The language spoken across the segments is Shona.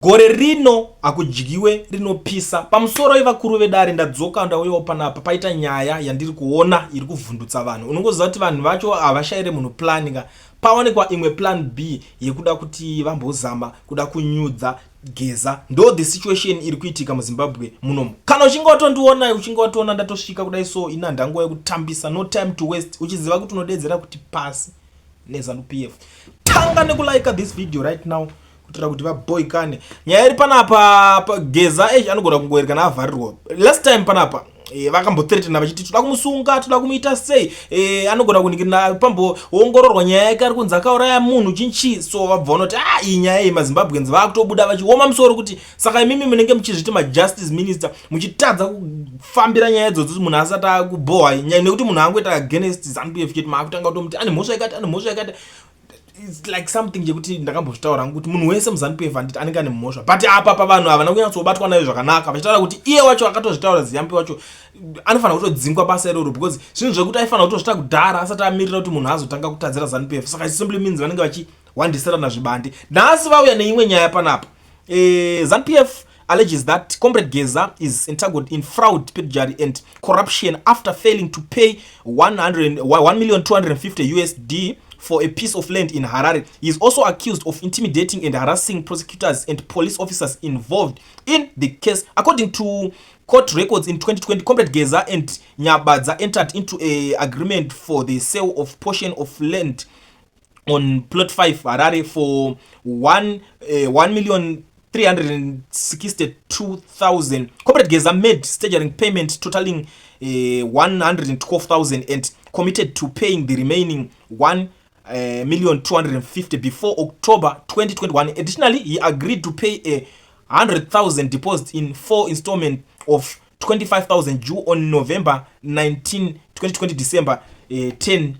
Gore rino hakudyiwe rinopisa. Pamusoroi vakuru vedare ndadzoka ndauyawo panapa paita nyaya yandiri kuona iri kuvhundutsa vanhu. Unongoziva kuti vanhu vacho havashaire munhu plan ka. Pawanikwa imwe plan B yekuda kuti vambozama kuda kunyudza Geza. Ndo the situation iri kuitika muZimbabwe munomu. Kana uchinge watondiona uchinge watoona ndatosvika kudai so ini handanguva yekutambisa no time to waste uchiziva kuti unodedzera kuti pasi neZanu PF. Tanga nekulike this video right now kuitira kuti vaboikane nyaya iri panapa Geza eish anogona kungoerekana avharirwa last time panapa e, vakambothreatena vachiti toda kumusunga toda kumuita sei e, anogona kunikirina pamboongororwa nyaya yake ari kunzi akauraya munhu chinchi so vabva vanoti ah iyi nyaya iyi maZimbabweans vakutobuda vachioma musoro kuti saka imimi munenge muchizviti majustice minister muchitadza kufambira nyaya idzodzo munhu asati akubhohwa nyaya nekuti munhu angoita against ZANU PF chete maakutanga kutomuti ane mhosva yakati ane mhosva yakati. It's like something chekuti ndakambozvitaura hangu kuti munhu wese muZANU PF handiti anenge ane mhosva, but apa pavanhu havana kunyatsobatwa nayo zvakanaka vachitaura kuti iye wacho akatozvitaura Ziyambi wacho anofanira kutodzingwa basa iroro because zvinhu zvekuti aifanira kutozvita kudhara asati amirira kuti munhu azotanga kutadzira ZANU PF. Saka it simply means vanenge vachiwandisirana zvibande. Nhasi vauya neimwe nyaya panapa. ZANU PF alleges that Comrade Geza is entangled in fraud, perjury and corruption after failing to pay 100, 1,250 USD for a piece of land in Harare. He is also accused of intimidating and harassing prosecutors and police officers involved in the case. According to court records, in 2020, Comrade Geza and Nyabadza entered into a agreement for the sale of portion of land on plot 5 Harare for 1 million 362,000. Comrade Geza made staggering payment totaling 112,000 and committed to paying the remaining 1 million 250 before October 2021. Additionally, he agreed to pay a 100,000 deposit in four installment of 25,000 due on November 19, 2020, December 10,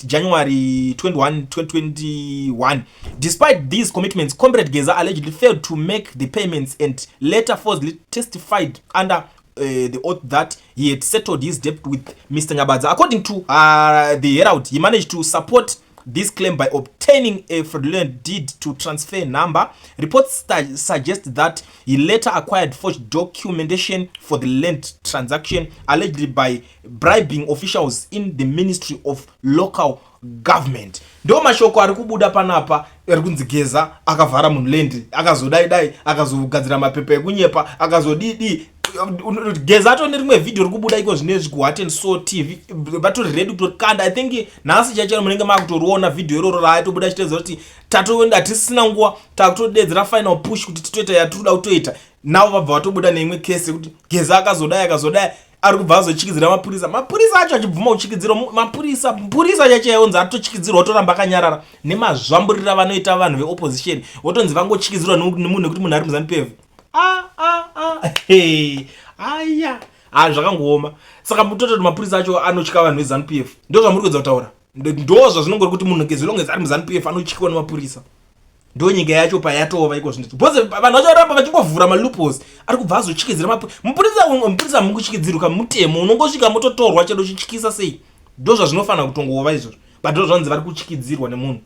January 21, 2021. Despite these commitments, Comrade Geza allegedly failed to make the payments and later falsely testified under the oath that he had settled his debt with Mr. Nyabadza. According to the Herald, he managed to support this claim by obtaining a fraudulent deed to transfer number. Reports suggest that he later acquired forged documentation for the land transaction, allegedly by bribing officials in the Ministry of Local Government. Ndo mashoko ari kubuda panapa ari kunzi Geza akavhara munhu land, akazodai dai, akazogadzira mapepa ekunyepa, akazodidi. Geza ato nerimwe vhidhiyo riri kubuda iko zvinezvi kuHeart and Soul TV, vatori ready kutorikanda. I think nhasi chaicharo munenge makutoriona vhidhiyo iroro raaitobuda achitaridza kuti tatoenda, hatisisina nguva, takutodedzera final push kuti titoita yatiri kuda kutoita. Navo vabva vatobuda neimwe kesi yekuti Geza akazodai akazodai, ari kubva azochikidzira mapurisa, mapurisa acho achibvuma kuchikidzirwa. Mapurisa mupurisa chacho yaonzi atochikidzirwa otoramba akanyarara nemazvamburira vanoita vanhu veopposition, votonzi vangochikidzirwa nemunhu nekuti munhu ari muZANU PF. Ah, ah, ah. Hey, aya ah, zvakangooma. Saka mutototi mapurisa acho anotya vanhu veZANU PF, ndo zvamuri kuedza kutaura? Ndo zvazvinongori kuti munhu as long as ari muZANU PF anotyiwa nemapurisa? Ndo nyika yacho payatova iko zvino, because vanhu vacho varamba vachingovhura maloopholes. Ari kubva azochikidzira mupurisa. Mupurisa mukuchikidzirwa mutemo, unongosvika mototorwa chero uchityisa sei. Ndo zvazvinofanira kutongova izvozvo, but ndo zvanzi vari kuchikidzirwa nemunhu.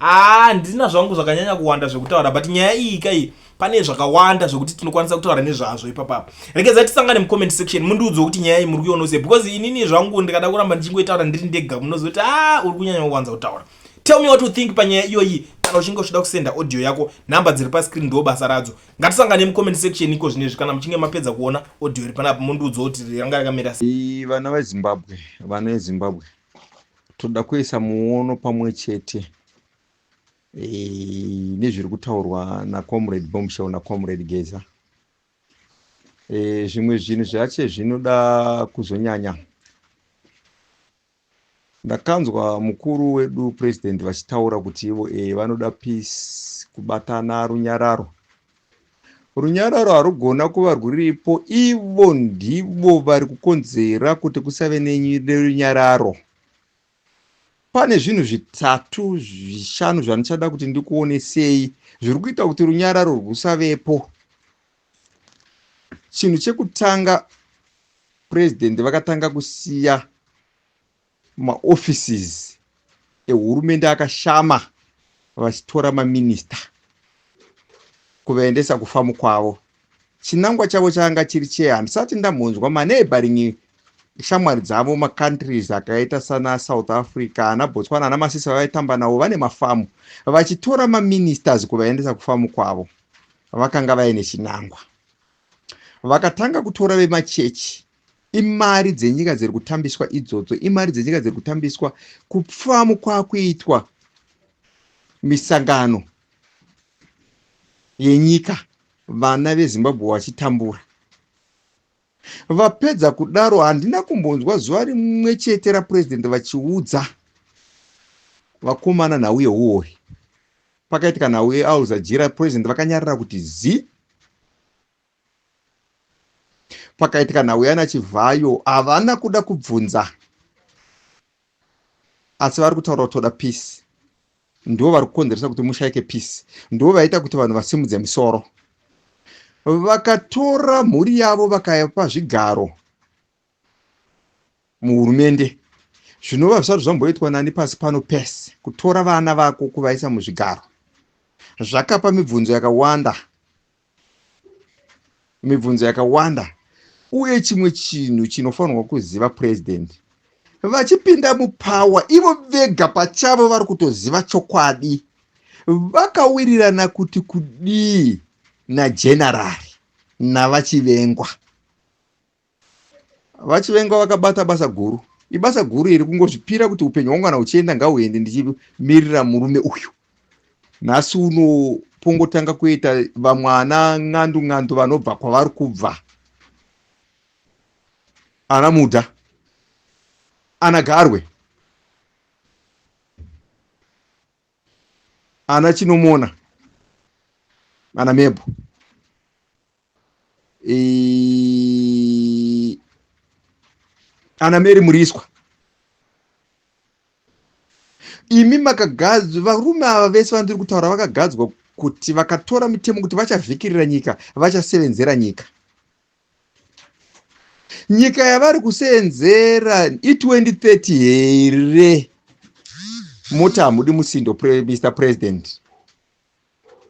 Aa, ndina zvangu zvakanyanya kuwanda zvekutaura, but nyaya iyi kai pane zvakawanda zvekuti tinokwanisa kutaura nezvazvo ipapapa. Regedzai tisangane mucomment section, mundiudze kuti nyaya iyi muri kuiona sei, because inini zvangu ndikada kuramba ndichingoitaura ndiri ndega munozoti a uri kunyanya kuwanza kutaura. Tell me what you think panyaya iyoyi. Kana uchinge uchida kusenda audio yako, nhamba dziri pascreen ndo basa radzo. Ngatisangane mucomment section iko zvinezvi. Kana muchinge mapedza kuona audio iri panapa, mundiudze kuti ranga rakamira sei. Vana veZimbabwe, vana veZimbabwe, toda kuisa muono pamwe chete nezviri kutaurwa naComrade Bombshell naComrade Geza. Zvimwe zvinhu zvacho zvinoda kuzonyanya. Ndakanzwa mukuru wedu president vachitaura kuti ivo vanoda peace, kubatana, runyararo. Runyararo harugona kuva rwuripo ivo ndivo vari kukonzera kuti kusave nerunyararo. Pane zvinhu zvitatu, zvishanu zvandichada kuti ndikuonesei zviri kuita kuti runyararo rwusavepo. Chinhu chekutanga, purezidendi vakatanga kusiya maoffices ehurumende akashama vachitora maminista. Kuvaendesa kufamu kwavo. Chinangwa chavo changa chiri chei? Handisati ndambonzwa maneighboring shamwari dzavo, macountries akaita sana South Africa, ana Botswana, ana Masisi vavaitamba navo vane mafamu, vachitora maministers kuvaendesa kufamu kwavo. Vakanga vaine chinangwa. Vakatanga kutora vemachechi. Imari dzenyika dziri kutambiswa idzodzo, imari dzenyika dziri kutambiswa. Kufamu kwakuitwa misangano yenyika, vana veZimbabwe vachitambura. Vapedza kudaro, handina kumbonzwa zuva rimwe chete rapurezidendi vachiudza vakomana nhau yeuori. Pakaitika nhau yeAl Jazeera, purezidendi vakanyarara kuti zi. Pakaitika nhau yana Chivhayo, havana kuda kubvunza, asi vari kutaura kuti toda peace. Ndo vari kukonzeresa kuti mushaike peace, ndo vaita kuti vanhu vasimudze misoro. Vakatora mhuri yavo vakapa zvigaro muhurumende, zvinova zvisati zvamboitwa nani pasi pano pese. Kutora vana vako kuvaisa muzvigaro zvakapa mibvunzo yakawanda, mibvunzo yakawanda. Uye chimwe chinhu chinofanirwa kuziva purezidendi, vachipinda mupower, ivo vega pachavo vari kutoziva chokwadi. Vakawirirana kuti kudii nagenerari navaChivengwa? VaChivengwa vakabata basa guru. Ibasa guru iri, kungozvipira kuti upenyu hwangu kana uchienda ngauende ndichimirira murume uyu. Nhasi uno pongotanga kuita vamwe ana n'andu n'andu vanobva kwavari kubva, ana Mudha, ana Garwe, ana Chinomona, ana Mebo, ana Mary Muriswa. Imi makagadzwa, varume ava vese vandiri kutaura vakagadzwa kuti vakatora mitemo kuti vachavhikirira nyika, vachasevenzera nyika. Nyika yavari kuseenzera i2030 here? Mota hamudi musindo, Mr President,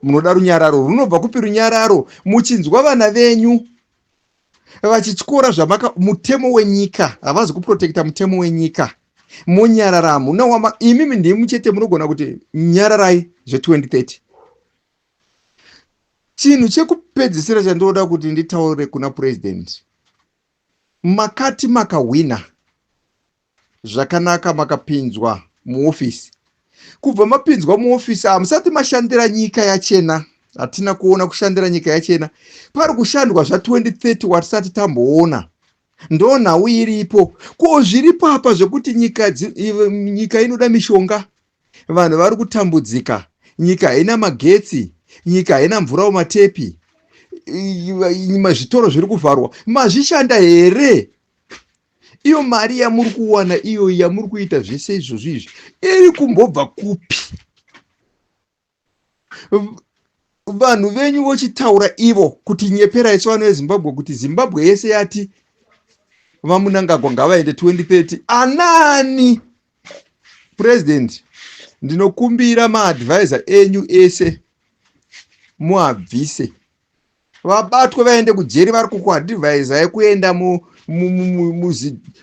munoda runyararo. Runobva kupi runyararo muchinzwa vana venyu vachityora zvamaka mutemo wenyika? Havazi kuprotecta mutemo wenyika, monyarara. Hamuna wama imimi, ndimi chete munogona kuti nyararai zve2030. Chinhu chekupedzisira chandinoda kuti nditaure kuna purezidendi, makati makahwina zvakanaka, makapinzwa muofisi. Kubva mapinzwa muofisi, hamusati mashandira nyika yachena. Hatina kuona kushandira nyika yachena. Pari kushandwa zva2030 watisati tamboona. Ndo nhau iripo. Ko zviripo apa zvekuti nyika inoda mishonga, vanhu vari kutambudzika, nyika haina magetsi, nyika haina mvura mumatepi, zvitoro zviri kuvharwa, mazvishanda here? Iyo mari yamuri kuwana, iyo yamuri kuita zvese izvozvo izvi, iri kumbobva kupi? Vanhu venyu vochitaura ivo kuti nyepera isu vano veZimbabwe kuti Zimbabwe yese yati vaMnangagwa ngavaende 2030. Anani president, ndinokumbira maadvisor enyu ese muabvise, vabatwe vaende kujeri. Vari kukuadvisai kuenda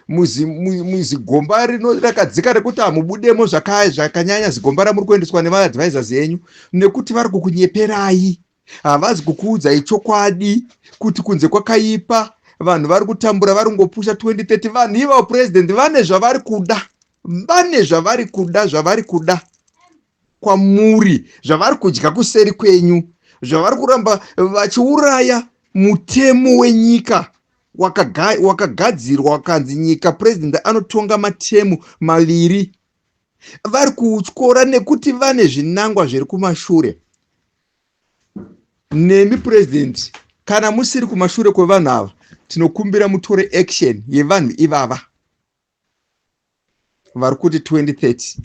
muzigomba rakadzika rekuti hamubudemo zvakanyanya, zigomba ramuri kuendeswa nemaadvisors enyu, nekuti vari kukunyeperai. Havazi kukuudzai chokwadi kuti kunze kwakaipa, vanhu vari kutambura, vari kungopusha 2030. Vanhu ivavo, president, vane zvavari kuda, vane zvavari kuda, zvavari kuda kwamuri, zvavari kudya kuseri kwenyu, zvavari kuramba vachiuraya mutemo wenyika wakagadzirwa wakanzi nyika president anotonga matemu maviri. Vari kutyora nekuti vane zvinangwa zviri kumashure. Nemi president, kana musiri kumashure kwevanhu ava, tinokumbira mutore action yevanhu ivava vari kuti 2030.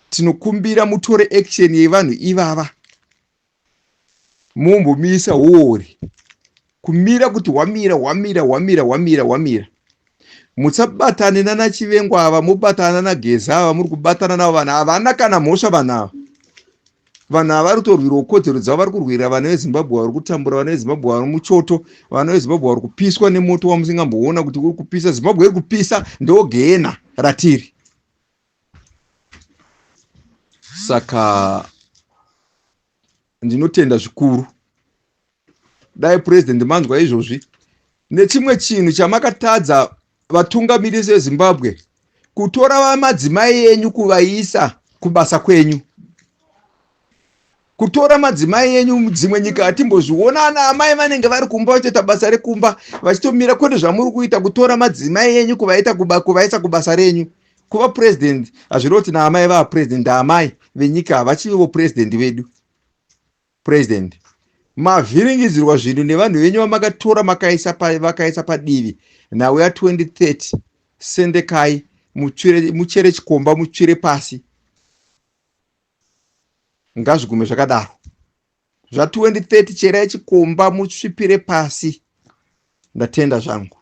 Tinokumbira mutore action yevanhu ivava, mumbomisa huori, kumira kuti hwamira, hwamira, hwamira, hwamira, hwamira. Musabatane nanaChivengwa ava, mubatana naGeza ava muri kubatana navo. Vanhu havana kana mhosva, vanhu ava. Vanhu ava vari kutorwirawo kodzero dzavo, vari kurwira vana veZimbabwe vari kutambura, vana veZimbabwe vari muchoto, vana veZimbabwe vari kupiswa nemoto wamusingamboona kuti uri kupisa. Zimbabwe iri kupisa, ndogehena ratiri. Saka ndinotenda zvikuru. Dai President manzwa izvozvi. Nechimwe chinhu chamakatadza vatungamiriri veZimbabwe, kutora vamadzimai enyu kuvaisa kubasa kwenyu, kutora madzimai enyu. Dzimwe nyika hatimbozviona, ana amai vanenge vari kumba vachitoita basa rekumba vachitomira, kwete zvamuri kuita, kutora madzimai enyu kuvaita kuvaisa kubasa renyu. Kuva president hazvireva kuti naamai vaapresident, amai venyika havachivivo president vedu. President, mavhiringidzirwa zvinhu nevanhu venyu vamakatora makaisa vakaisa padivi. Nhau ya2030, sendekai muchere chikomba, mutsvire pasi. Ngazvigume zvakadaro zva2030. Cherai chikomba, mutsvipire pasi. Ndatenda zvangu.